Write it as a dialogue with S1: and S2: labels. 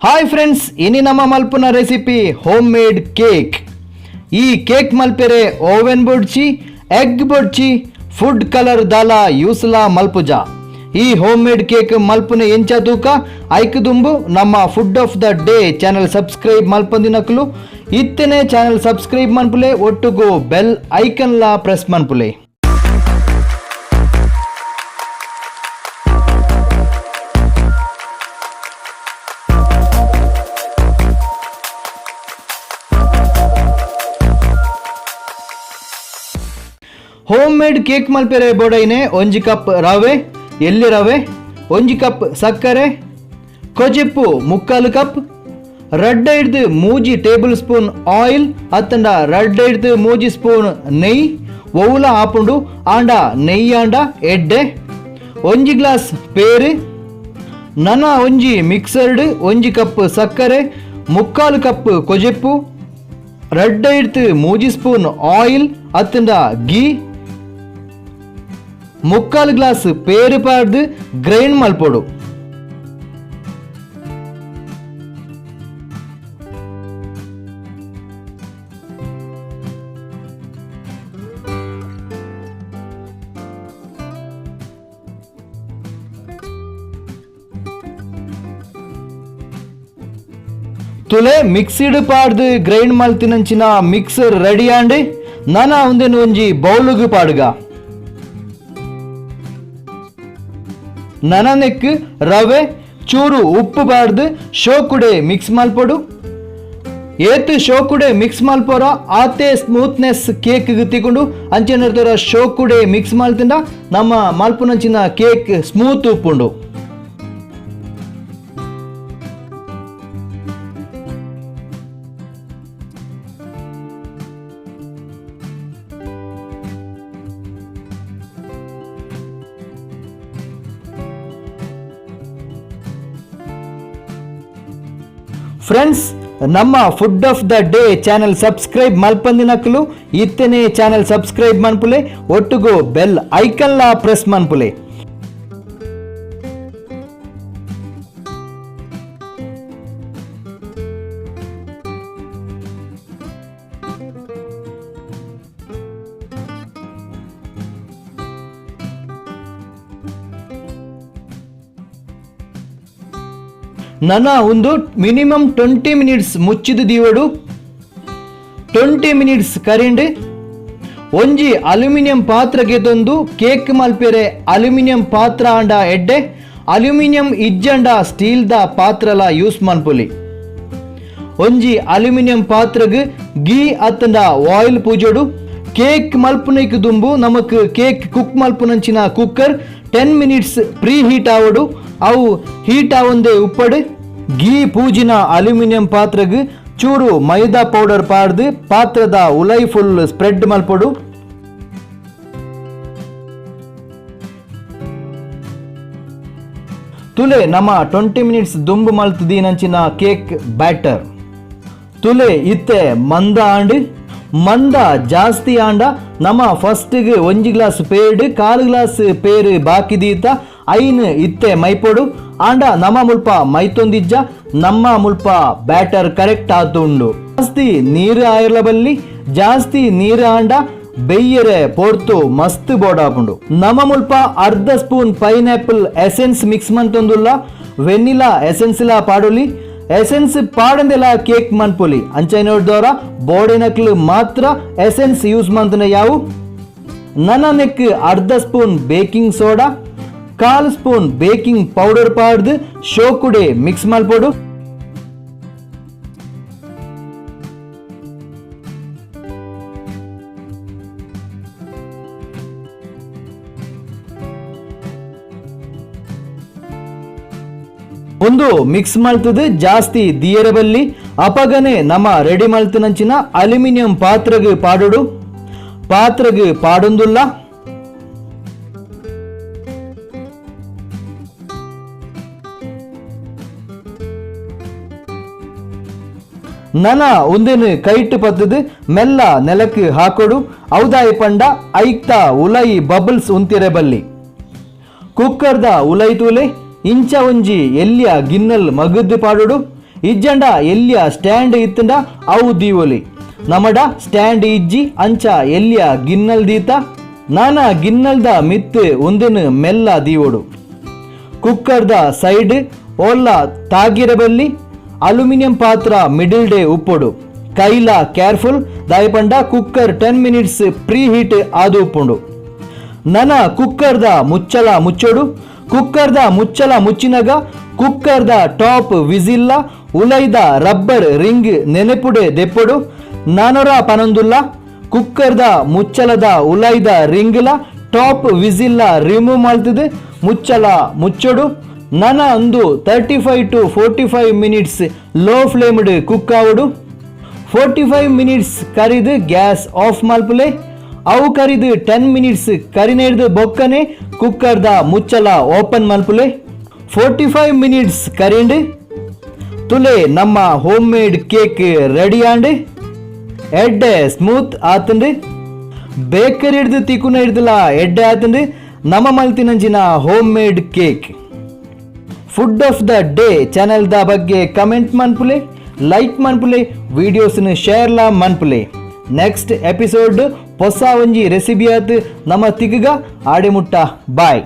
S1: Hi friends, ಇನಿ ನಮ್ಮ ಮಲ್ಪುನ recipe home made cake. ಈ ಕೇಕ್ ಮಲ್ಪೆರೆ ಓವೆನ್ ಬೊಡ್ಚಿ, ಎಗ್ ಬೊಡ್ಚಿ, ಫುಡ್ ಕಲರ್ ದಾಲ ಯೂಸ್ಲಾ ಮಲ್ಪುಜ. ಈ home made cake ಮಲ್ಪುನ ಎಂಚ ತೂಕ. ಐಕ್ ದುಂಬು ನಮ್ಮ Food of the Day channel subscribe ಮಲ್ಪಂದಿನಕ್ಲು ಇತ್ತನೆ channel subscribe ಮನ್ಪುಲೆ, ಒಟ್ಟುಗು ಬೆಲ್ ಐಕನ್ಲಾ ಪ್ರೆಸ್ ಮನ್ಪುಲೆ. Home made cake ಮಲ್ಪೆರೆ ಬೋಡೈನೆ 1 cup ರವೆ, ಎಲ್ಲಿ ರವೆ, 1 ಕಪ್ ಸಕ್ಕರೆ, ಕೊಜಿಪ್ಪು 3/4 ಕಪ್, 2 ಹಿಡ್ದು 3 table spoon oil ಅತ್ತಂಡ 2 ಹಿಡ್ದು 3 ಸ್ಪೂನ್ ನೆಯ್ ಒವ್ಲ ಆಪುಂಡು, ಆಂಡ ನೆಯ್ಯಾಂಡ ಎಡ್ಡೆ, 1 ಗ್ಲಾಸ್ ಪೇರು. ನನ ಒಂಜಿ ಮಿಕ್ಸರ್ಡ್ 1 ಕಪ್ ಸಕ್ಕರೆ, 3/4 ಕಪ್ ಕೊಜೆಪ್ಪು, 2 ಹಿಡ್ದು 3 ಸ್ಪೂನ್ ಆಯಿಲ್ ಅತ್ತಂಡ ಗೀ, 3/4 ಗ್ಲಾಸ್ ಪೇರು ಪಾಡ್ದು ಗ್ರೈಂಡ್ ಮಲ್ಪೊಡು. ತುಲೆ, ಮಿಕ್ಸಿಡ್ ಪಾಡ್ದು ಗ್ರೈಂಡ್ ಮಲ್ತಿನಂಚಿನ mixer ready and. ನನ ಉಂದೆನ್ ಒಂಜಿ ಬೌಲುಗು ಪಾಡುಗ. ನನನೆಕ್ ರವೆ, ಚೂರು ಉಪ್ಪು ಪಾಡ್ದು ಶೋಕುಡೆ ಮಿಕ್ಸ್ ಮಲ್ಪೊಡು. ಏತ್ ಶೋಕುಡೆ ಮಿಕ್ಸ್ ಮಲ್ಪೊರ ಆತೆ ಸ್ಮೂತ್ನೆಸ್ ಕೇಕ್ ತಿಕೊಂಡು. ಅಂಚೆನ ಶೋಕುಡೆ ಮಿಕ್ಸ್ ಮಲ್ತಿಂಡ ನಮ್ಮ ಮಲ್ಪುನಂಚಿನ ಕೇಕ್ ಸ್ಮೂತ್ ಉಪ್ಪುಂಡು. ಫ್ರೆಂಡ್ಸ್, ನಮ್ಮ Food of the Day channel subscribe ಮಲ್ಪಂದಿನಕ್ಲು ಇತ್ತನೆ channel subscribe ಮನ್ಪುಲೆ, ಒಟ್ಟುಗು ಬೆಲ್ ಐಕನ್ಲಾ ಪ್ರೆಸ್ ಮನ್ಪುಲೆ. ನನ ಒಂದು ಮಿನಿಮಮ್ 20 ಮಿನಿಟ್ಸ್ ಮುಚ್ಚಿದ ದೀವಡು. 20 ಮಿನಿಟ್ಸ್ ಕರಿಂಡ್. ಒಂಜಿ ಅಲ್ಯೂಮಿನಿಯಂ ಪಾತ್ರಗೆ ತಂದು, ಕೇಕ್ ಮಲ್ಪೆರೆ ಅಲ್ಯೂಮಿನಿಯಂ ಪಾತ್ರ ಆಂಡ ಎಡ್ಡೆ, ಅಲ್ಯೂಮಿನಿಯಂ ಇಜ್ಜಂಡ ಸ್ಟೀಲ್ದ ಪಾತ್ರಲ ಯೂಸ್ ಮನ್ಪುಲಿ. ಒಂಜಿ ಅಲ್ಯೂಮಿನಿಯಂ ಪಾತ್ರಗ್ ಗೀ ಅತ್ತಂಡ ಆಯಿಲ್ ಪೂಜೋಡು. ಕೇಕ್ ಮಲ್ಪುನೈಕ್ ದುಂಬು ನಮಕ್ ಕೇಕ್ ಕುಕ್ ಮಲ್ಪುನಂಚಿನ cooker 10 minutes pre heat ಆವಡು. ಅವು ಹೀಟ್ ಆವಂದೆ ಉಪ್ಪಡು. ಗೀ ಪೂಜಿನ ಅಲ್ಯೂಮಿನಿಯಂ ಪಾತ್ರಗ್ ಚೂರು ಮೈದಾ ಪೌಡರ್ ಪಾಡ್ದು ಪಾತ್ರದ ಉಲೈ ಫುಲ್ ಸ್ಪ್ರೆಡ್ ಮಲ್ಪೊಡು. ತುಲೆ, ನಮ್ಮ 20 ಮಿನಿಟ್ಸ್ ದುಂಬು ಮಲ್ತ್ ದೀನಂಚಿನ ಕೇಕ್ ಬ್ಯಾಟರ್ ತುಲೆ, ಇತ್ತೆ ಮಂದ ಆಂಡ್. ಮಂದ ಜಾಸ್ತಿ ಆಂಡ ನಮ್ಮ ಫಸ್ಟ್ಗೆ 1 ಗ್ಲಾಸ್ ಪೇರ್ಡ್ 1/4 ಗ್ಲಾಸ್ ಪೇರು ಬಾಕಿ ದೀತ ಐನ್ ಇತ್ತೆ ಮೈಪೊಡು. ಆಂಡ ನಮ್ಮ ಮುಲ್ಪ ಮೈತೊಂದಿಜ್ಜ, ನಮ್ಮ ಮುಲ್ಪ ಬ್ಯಾಟರ್ ಕರೆಕ್ಟ್ ಆತುಂಡು. ಜಾಸ್ತಿ ನೀರು ಆಯಿರ್ಲ ಬಲ್ಲಿ. ಜಾಸ್ತಿ ನೀರು ಆಂಡ ಬೆಯ್ಯರೆ ಪೊರ್ತು ಮಸ್ತ್ ಬೋಡಾಪುಂಡು. ನಮ್ಮ ಮುಲ್ಪ ಅರ್ಧ spoon pineapple essence mix ಮಂತೊಂದುಲ್ಲ. Vanilla essence ಲ ಪಾಡೊಲಿ, ಎಸೆನ್ಸ್ ಪಾಡಂದೆಲ ಕೇಕ್ ಮನ್ಪೊಲಿ. ಅಂಚೈನೋಡ್ದವರ ಬೋಡಿನಕ್ಲು ಮಾತ್ರ ಎಸೆನ್ಸ್ ಯೂಸ್ ಮಂತನ ಯಾವು. ನನ್ನ ನೆಕ್ ಅರ್ಧ spoon baking soda, 1/4 spoon baking powder ಪಾಡ್ದು ಶೋಕುಡೆ mix ಮಲ್ಪೊಡು. ಒಂದು ಮಿಕ್ಸ್ ಮಲ್ತದು ಜಾಸ್ತಿ ದಿಯರೆ ಬಲ್ಲಿ. ಅಪಗನೆ ನಮ್ಮ ರೆಡಿ ಮಲ್ತನಂಚಿನ ಅಲ್ಯೂಮಿನಿಯಂ ಪಾತ್ರಗ್ ಪಾಡೋಡು. ಪಾತ್ರಗ್ ಪಾಡೊಂದುಲ್ಲ. ನನ ಉಂದೆನು ಕೈಟ್ ಪತ್ತದು ಮೆಲ್ಲ ನೆಲಕ್ಕೆ ಹಾಕೊಡು. ಔದಾಯಿ ಪಂಡ ಐಕ್ತ ಉಲೈ ಬಬಲ್ಸ್ ಉಂತಿರೆ ಬಲ್ಲಿ. ಕುಕ್ಕರ್ದ ಉಲೈ ತೂಲೆ. ಇಂಚ ಒಂಜಿ ಎಲ್ಲಿಯ ಗಿನ್ನಲ್ ಮಗದ್ದು ಪಾಡೋಡು. ಇಜ್ಜಂಡ ಎಲ್ಯ ಸ್ಟ್ಯಾಂಡ್ ಇತ್ತಂಡ ಅವು ದೀವೊಲಿ. ನಮಡ ಸ್ಟ್ಯಾಂಡ್ ಇಜ್ಜಿ, ಅಂಚ ಎಲ್ಯ ಗಿನ್ನಲ್ ದೀತ. ನಾನ ಗಿನ್ನಲ್ದ ಮಿತ್ತ್ ಉಂದೆನ್ ಮೆಲ್ಲ ದೀವೊಡು. ಕುಕ್ಕರ್ದ ಸೈಡ್ ಓಲ್ಲ ತಾಗಿರಬಲ್ಲಿ. ಅಲ್ಯೂಮಿನಿಯಂ ಪಾತ್ರ ಮಿಡಿಲ್ ಡೇ ಉಪ್ಪೊಡು. ಕೈಲ ಕೇರ್ಫುಲ್, ದಾಯೆಪಂಡ ಕುಕ್ಕರ್ 10 ಮಿನಿಟ್ಸ್ ಪ್ರೀ ಹೀಟ್ ಆದು ಉಪ್ಪುಂಡು. ನನ ಕುಕ್ಕರ್ದ ಮುಚ್ಚಲ ಮುಚ್ಚೊಡು. ಕುಕ್ಕರ್ದ ಮುಚ್ಚಲ ಮುಚ್ಚಿನಗ ಕುಕ್ಕರ್ದ ಟಾಪ್ ವಿಸಿಲ್ಲ ಉಲೈದ ರಬ್ಬರ್ ರಿಂಗ್ ನೆನೆಪುಡೆ ದೆಪ್ಪೊಡು. ನಾನೊರ ಪನೊಂದುಲ್ಲ, ಕುಕ್ಕರ್ದ ಮುಚ್ಚಲದ ಉಲೈದ ರಿಂಗ್ಲ ಟಾಪ್ ವಿಸಿಲ್ಲ ರಿಮೂವ್ ಮಲ್ತದು ಮುಚ್ಚಲ ಮುಚ್ಚೊಡು. ನನ ಅಂದು 35 to 45 minutes low ಫ್ಲೇಮ್ಡ್ cook ಆವಡು. 45 minutes ಕರಿದು ಗ್ಯಾಸ್ ಆಫ್ ಮಲ್ಪುಲೆ. ಅವು ಕರಿದು 10 ಮಿನಿಟ್ಸ್ ಕರಿನೇಡ್ದು ಬೊಕ್ಕನೆ ಕುಕ್ಕರ್ದ ಮುಚ್ಚಲ ಓಪನ್ ಮಲ್ಪುಲೆ. 45 ಮಿನಿಟ್ಸ್ ಕರಿಂಡು. ತುಲೆ, ನಮ್ಮ ಹೋಮ್ ಮೇಡ್ ಕೇಕ್ ರೆಡಿ ಆಂಡ್. ಎಡ್ಡೆ ಸ್ಮೂತ್ ಆತಂಡು. ಬೇಕರಿ ಹಿಡ್ದು ತಿಕ್ಕುನ ಹಿಡ್ದಲ ಎಡ್ಡೆ ಆತಂಡು ನಮ್ಮ ಮಲ್ತಿನಂಚಿನ home made cake. Food of the day ಚಾನೆಲ್ದ ಬಗ್ಗೆ ಕಮೆಂಟ್ ಮನ್ಪುಲೆ, ಲೈಕ್ ಮನ್ಪುಲೆ, ವಿಡಿಯೋಸ್ನ ಶೇರ್ಲಾ ಮನ್ಪುಲೆ. ನೆಕ್ಸ್ಟ್ ಎಪಿಸೋಡ್ ಹೊಸ ಒಂಜಿ ರೆಸಿಪಿ ಆತು ನಮ್ಮ ತಿಕ್ಕುಗ. ಆಡೆ ಮುಟ್ಟ ಬಾಯ್.